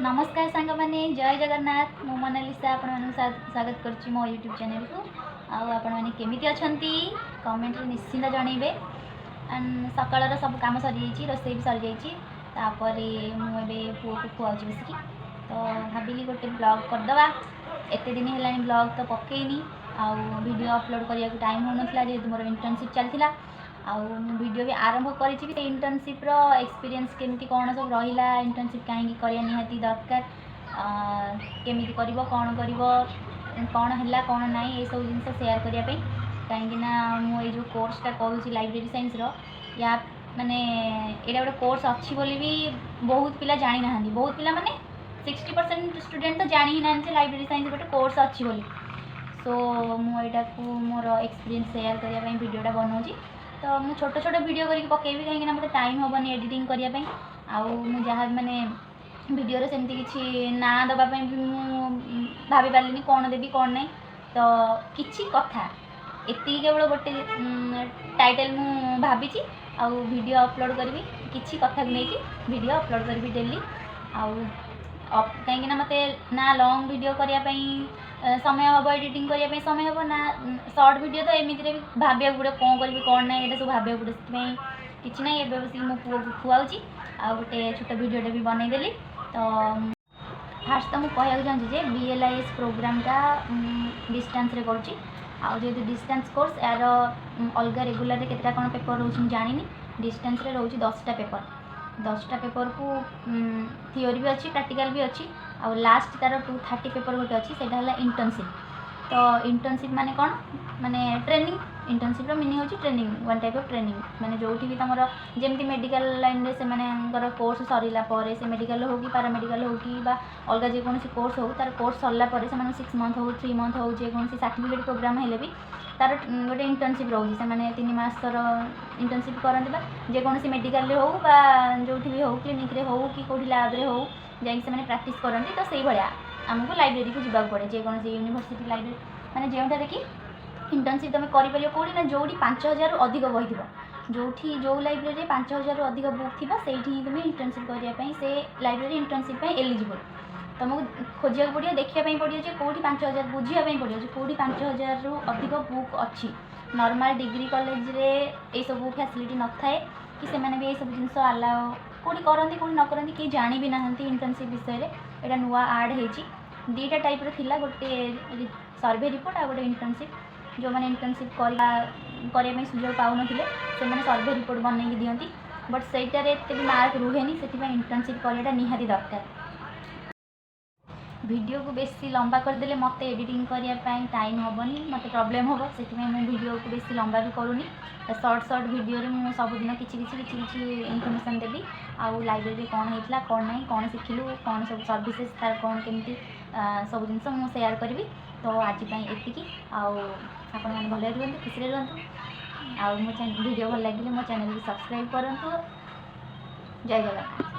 ନମସ୍କାର ସାଙ୍ଗମାନେ, ଜୟ ଜଗନ୍ନାଥ। ମୁଁ ମୋନାଲିସା ଆପଣମାନଙ୍କୁ ସ୍ୱାଗତ କରୁଛି ମୋ ୟୁଟ୍ୟୁବ୍ ଚ୍ୟାନେଲକୁ। ଆଉ ଆପଣମାନେ କେମିତି ଅଛନ୍ତି, କମେଣ୍ଟରେ ନିଶ୍ଚିନ୍ତ ଜଣେଇବେ। ଆଣ୍ଡ ସକାଳର ସବୁ କାମ ସରିଯାଇଛି, ରୋଷେଇ ବି ସରିଯାଇଛି। ତାପରେ ମୁଁ ଏବେ ପୁଅକୁ ଖୁଆଉଛି ବସିକି। ତ ଭାବିଲି ଗୋଟେ ବ୍ଲଗ୍ କରିଦେବା। ଏତେ ଦିନ ହେଲାଣି ବ୍ଲଗ୍ ତ ପକେଇନି ଆଉ ଭିଡ଼ିଓ ଅପଲୋଡ଼ କରିବାକୁ ଟାଇମ୍ ହେଉନଥିଲା, ଯେହେତୁ ମୋର ଇଣ୍ଟର୍ନସିପ୍ ଚାଲିଥିଲା। ଆଉ ମୁଁ ଭିଡ଼ିଓ ବି ଆରମ୍ଭ କରିଛି ବି, ସେଇ ଇଣ୍ଟର୍ନସିପ୍ର ଏକ୍ସପିରିଏନ୍ସ କେମିତି କ'ଣ ସବୁ ରହିଲା, ଇଣ୍ଟର୍ନସିପ୍ କାହିଁକି କରିବା ନିହାତି ଦରକାର, କେମିତି କରିବ, କ'ଣ କରିବ, କ'ଣ ହେଲା, କ'ଣ ନାହିଁ, ଏସବୁ ଜିନିଷ ସେୟାର କରିବା ପାଇଁ। କାହିଁକିନା ମୁଁ ଏଇ ଯେଉଁ କୋର୍ସଟା କରୁଛି ଲାଇବ୍ରେରୀ ସାଇନ୍ସର, ୟା ମାନେ ଏଇଟା ଗୋଟେ କୋର୍ସ ଅଛି ବୋଲି ବି ବହୁତ ପିଲା ଜାଣିନାହାନ୍ତି। ବହୁତ ପିଲା ମାନେ 60% ଷ୍ଟୁଡେଣ୍ଟ ତ ଜାଣି ହିଁ ନାହାନ୍ତି ଯେ ଲାଇବ୍ରେରୀ ସାଇନ୍ସ ଗୋଟେ କୋର୍ସ ଅଛି ବୋଲି। ସୋ ମୁଁ ଏଇଟାକୁ ମୋର ଏକ୍ସପିରିଏନ୍ସ ସେୟାର କରିବା ପାଇଁ ଭିଡ଼ିଓଟା ବନାଉଛି। ତ ମୁଁ ଛୋଟ ଛୋଟ ଭିଡ଼ିଓ କରିକି ପକେଇବି, କାହିଁକିନା ମୋତେ ଟାଇମ୍ ହେବନି ଏଡ଼ିଟିଂ କରିବା ପାଇଁ। ଆଉ ମୁଁ ଯାହା ମାନେ ଭିଡ଼ିଓରେ ସେମିତି କିଛି ନାଁ ଦେବା ପାଇଁ ବି ମୁଁ ଭାବି ପାରିଲିନି କ'ଣ ଦେବି, କ'ଣ ନାହିଁ। ତ କିଛି କଥା ଏତିକି କେବଳ ଗୋଟେ ଟାଇଟେଲ୍ ମୁଁ ଭାବିଛି ଆଉ ଭିଡ଼ିଓ ଅପଲୋଡ଼ କରିବି। କିଛି କଥାକୁ ନେଇକି ଭିଡ଼ିଓ ଅପଲୋଡ଼ କରିବି ଡେଲି। ଆଉ କାହିଁକିନା ମୋତେ ନା ଲଙ୍ଗ୍ ଭିଡ଼ିଓ କରିବା ପାଇଁ ସମୟ ହେବ, ଏଡ଼ିଟିଂ କରିବା ପାଇଁ ସମୟ ହେବ, ନା ସର୍ଟ ଭିଡ଼ିଓ ତ ଏମିତିରେ ବି ଭାବିବାକୁ ପଡ଼ିବ କ'ଣ କରିବି, କ'ଣ ନାହିଁ, ଏଇଟା ସବୁ ଭାବିବାକୁ ପଡ଼ିବ। ସେଥିପାଇଁ କିଛି ନାହିଁ, ଏବେ ବସିକି ମୋ ପୁଅକୁ ଖୁଆଉଛି ଆଉ ଗୋଟେ ଛୋଟ ଭିଡ଼ିଓଟେ ବି ବନେଇଦେଲି। ତ ଫାର୍ଷ୍ଟ ତ ମୁଁ କହିବାକୁ ଚାହୁଁଛି ଯେ ବିଏଲ୍ଆଇଏସ୍ ପ୍ରୋଗ୍ରାମଟା ଡିଷ୍ଟାନ୍ସରେ କରୁଛି। ଆଉ ଯେହେତୁ ଡିଷ୍ଟାନ୍ସ କୋର୍ସ, ଏହାର ଅଲଗା ରେଗୁଲାରରେ କେତେଟା କ'ଣ ପେପର୍ ରହୁଛି ମୁଁ ଜାଣିନି। ଡିଷ୍ଟାନ୍ସରେ ରହୁଛି 10ଟା ପେପର୍। 10ଟା ପେପର୍କୁ ଥିଓରି ବି ଅଛି, ପ୍ରାକ୍ଟିକାଲ୍ ବି ଅଛି। ଆଉ ଲାଷ୍ଟ ତା'ର 230 ପେପର୍ ଗୋଟେ ଅଛି, ସେଇଟା ହେଲା ଇଣ୍ଟର୍ନସିପ୍। ତ ଇଣ୍ଟର୍ନସିପ୍ ମାନେ କ'ଣ? ମାନେ ଟ୍ରେନିଂ। ଇଣ୍ଟର୍ନସିପ୍ର ମିନିଂ ହେଉଛି training, one type of training. ମାନେ ଯେଉଁଠି ବି ତୁମର ଯେମିତି ମେଡ଼ିକାଲ ଲାଇନ୍ରେ ସେମାନଙ୍କର କୋର୍ସ ସରିଲା ପରେ, ସେ ମେଡ଼ିକାଲ ହେଉ କି ପାରାମେଡ଼ିକାଲ ହେଉ କି ବା ଅଲଗା ଯେକୌଣସି କୋର୍ସ ହେଉ, ତାର କୋର୍ସ ସରିଲା ପରେ ସେମାନଙ୍କୁ 6 ମନ୍ଥ ହେଉ, 3 ମନ୍ଥ ହେଉ, ଯେକୌଣସି ସାର୍ଟିଫିକେଟ୍ ପ୍ରୋଗ୍ରାମ୍ ହେଲେ ବି ତାର ଗୋଟେ ଇଣ୍ଟର୍ନସିପ୍ ରହୁଛି। ସେମାନେ 3 ମାସର ଇଣ୍ଟର୍ନସିପ୍ କରନ୍ତି ବା ଯେକୌଣସି ମେଡ଼ିକାଲରେ ହେଉ ବା ଯେଉଁଠି ବି ହେଉ, କ୍ଲିନିକ୍ରେ ହେଉ କି କେଉଁଠି ଲ୍ୟାବ୍ରେ ହେଉ, ଯାଇକି ସେମାନେ ପ୍ରାକ୍ଟିସ୍ କରନ୍ତି। ତ ସେଇଭଳିଆ ଆମକୁ ଲାଇବ୍ରେରୀକୁ ଯିବାକୁ ପଡ଼େ, ଯେକୌଣସି ୟୁନିଭର୍ସିଟି ଲାଇବ୍ରେରୀ, ମାନେ ଯେଉଁଠାରେ କି ଇଣ୍ଟର୍ନସିପ୍ ତୁମେ କରିପାରିବ। କେଉଁଠି ନା ଯେଉଁଠି 5000ରୁ ଅଧିକ ବହି ଥିବ। ଯେଉଁଠି ଯେଉଁ ଲାଇବ୍ରେରୀରେ 5000ରୁ ଅଧିକ ବୁକ୍ ଥିବ, ସେଇଠି ହିଁ ତୁମେ ଇଣ୍ଟର୍ନସିପ୍ କରିବା ପାଇଁ, ସେ ଲାଇବ୍ରେରୀ ଇଣ୍ଟର୍ନସିପ୍ ପାଇଁ ଏଲିଜିବଲ୍। ତୁମକୁ ଖୋଜିବାକୁ ପଡ଼ିବ, ଦେଖିବା ପାଇଁ ପଡ଼ିବ ଯେ କେଉଁଠି 5000, ବୁଝିବା ପାଇଁ ପଡ଼ିବ ଯେ କେଉଁଠି 5000ରୁ ଅଧିକ ବୁକ୍ ଅଛି। ନର୍ମାଲ୍ ଡିଗ୍ରୀ କଲେଜରେ ଏଇସବୁ ଫ୍ୟାସିଲିଟି ନଥାଏ କି ସେମାନେ ବି ଏଇସବୁ ଜିନିଷ ଆଲାଓ କେଉଁଠି କରନ୍ତି, କେଉଁଠି ନ କରନ୍ତି, କେହି ଜାଣି ବି ନାହାନ୍ତି ଇଣ୍ଟର୍ନସିପ୍ ବିଷୟରେ। ଏଇଟା ନୂଆ ଆଡ଼୍ ହେଇଛି। ଦୁଇଟା ଟାଇପ୍ର ଥିଲା, ଗୋଟେ ସର୍ଭେ ରିପୋର୍ଟ ଆଉ ଗୋଟେ ଇଣ୍ଟର୍ନସିପ୍। ଯେଉଁମାନେ ଇଣ୍ଟର୍ନସିପ୍ କରିବା ପାଇଁ ସୁଯୋଗ ପାଉନଥିଲେ, ସେମାନେ ସର୍ଭେ ରିପୋର୍ଟ ବନେଇକି ଦିଅନ୍ତି, ବଟ୍ ସେଇଟାରେ ଏତେ ବି ମାର୍କ ରୁହେନି। ସେଥିପାଇଁ ଇଣ୍ଟର୍ନସିପ୍ କରିବାଟା ନିହାତି ଦରକାର। ଭିଡ଼ିଓକୁ ବେଶୀ ଲମ୍ବା କରିଦେଲେ ମୋତେ ଏଡ଼ିଟିଂ କରିବା ପାଇଁ ଟାଇମ୍ ହେବନି, ମୋତେ ପ୍ରୋବ୍ଲେମ୍ ହେବ। ସେଥିପାଇଁ ମୁଁ ଭିଡ଼ିଓକୁ ବେଶୀ ଲମ୍ବା ବି କରୁନି। ସର୍ଟ ସର୍ଟ ଭିଡ଼ିଓରେ ମୁଁ ସବୁଦିନ କିଛି କିଛି କିଛି କିଛି ଇନଫର୍ମେସନ୍ ଦେବି। ଆଉ ଲାଇବ୍ରେରୀରେ କ'ଣ ହେଇଥିଲା, କ'ଣ ନାହିଁ, କ'ଣ ଶିଖିଲୁ, କ'ଣ ସବୁ ସର୍ଭିସେସ୍ ତାର କ'ଣ କେମିତି, ସବୁ ଜିନିଷ ମୁଁ ସେୟାର କରିବି। ତ ଆଜି ପାଇଁ ଏତିକି। ଆଉ ଆପଣମାନେ ଭଲରେ ରୁହନ୍ତୁ, ଖୁସିରେ ରୁହନ୍ତୁ। ଆଉ ମୋ ଭିଡ଼ିଓ ଭଲ ଲାଗିଲେ ମୋ ଚ୍ୟାନେଲକୁ ସବସ୍କ୍ରାଇବ୍ କରନ୍ତୁ। ଜୟ ଜଗନ୍ନାଥ।